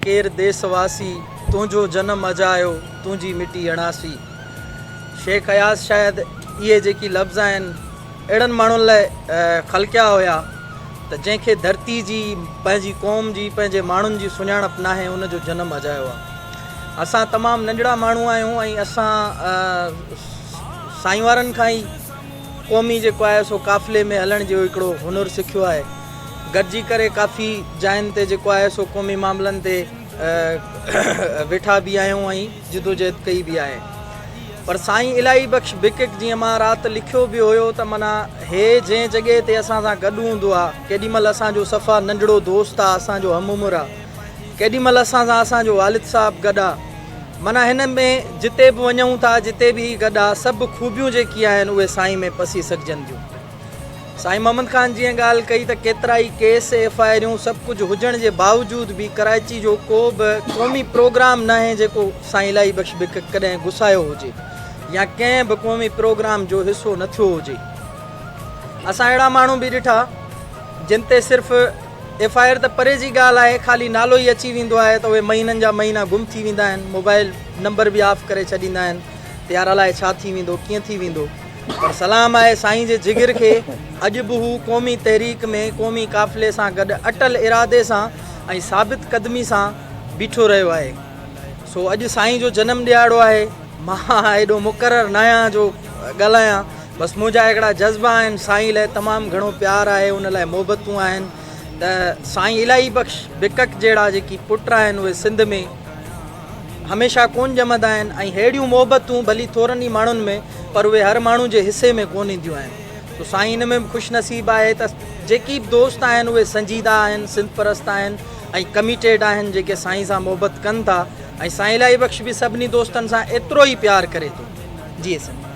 ڪير ديس واسي، تنهنجو جنم اجايو، تنهنجي مٽي اڻاسي. شيخ اياز شايد اهي جيڪي لفظ آهن اهڙن ماڻهن لاء خلقيا هيا ته جنهن کي ڌرتي جي، پنهنجي قوم جي، پنهنجي ماڻهن جي سڃاڻپ ناهي ان جو جنم اجايو آهي. اسان تمام ننڍڙا ماڻهو آهيون ۽ اسان سائين وارن کان ئي قومي جيڪو آهي سو قافلي ۾ هلڻ جو هڪڙو هنر سکيو آهي. گڏجي ڪري ڪافي جاين تي جيڪو آهي سو قومي معاملن تي ويٺا به آهيون ۽ جدوجهد ڪئي به آهي پر سائين الاهي بخش بڪڪ جيئن مان رات لکيو به هيو ته معنيٰ هي جنهن جڳهه تي اسان سان گڏ هوندو آ ڪيڏي مهل اسان جو صفا ننڍڙو دوست آ اسان جو هم عمر آ ڪيڏي مهل اسان سان اسان جو والد صاحب گڏ آ معنيٰ هن ۾ جتي به وڃون ٿا جتي به هي گڏ آ سڀ خوبيون جيڪي آهن اهي سائين ۾ پسي سگهجن ٿيون. سائين محمد خان جيئن ڳالهه ڪئي ته ڪيترائي ڪيس، ايف I آريون سڀ ڪجهه هجڻ جي باوجود به ڪراچي جو ڪو به قومي پروگرام ناهي جيڪو سائين الاهي بخش بڪ ڪڏهن گسايو هجي يا ڪنهن به قومي پروگرام جو حصو نه ٿيو هجي. اسان اهڙا ماڻهو به ڏٺا جن تي صرف ايف I R ته پري جي ڳالهه آهي خالي نالو ئي اچي ويندو آهي ته اهي مهينن جا مهينا گم ٿي ويندا آهن موبائل نمبر به آف ڪري ڇڏيندا آهن ته يار الائي ڇا ٿي ويندو ڪيئن ٿي ويندو. پر سلام آهي سائين جي جگر کي اڄ به هو قومي تحريڪ ۾ قومي قافلي سان گڏ اٽل ارادي سان ۽ ثابت قدمي سان بيٺو رهيو آهي. سو اڄ سائين جو جنم ڏهاڙو آهي مان ايڏو مقرر ناهيان جو ڳالهايان بس منهنجا هڪڙا جذبا آهن سائين لاء تمام گهڻو پيار آهي ان لاء محبتون آهن ته سائين الاهي بخش بڪڪ جهڙا جيڪي پٽ آهن اهي سنڌ ۾ هميشه ڪونه ڄمندا آهن ۽ ههڙيون محبتون ڀلي ٿورن ئي ماڻهن ۾ پر اهي هر ماڻهو جي حصي ۾ ڪونه اينديون آهن سو سائين ان ۾ به خوش نصيب آهي ته جيڪي به دوست آهن اهي سنجيده آهن سنڌ پرست آهن ۽ ڪميٽيڊ آهن جيڪي سائين سان محبت ڪن ٿا ۽ سائين الاهي بخش به سڀني دوستن سان ايترو ئي پيار ڪري ٿو جي سائين.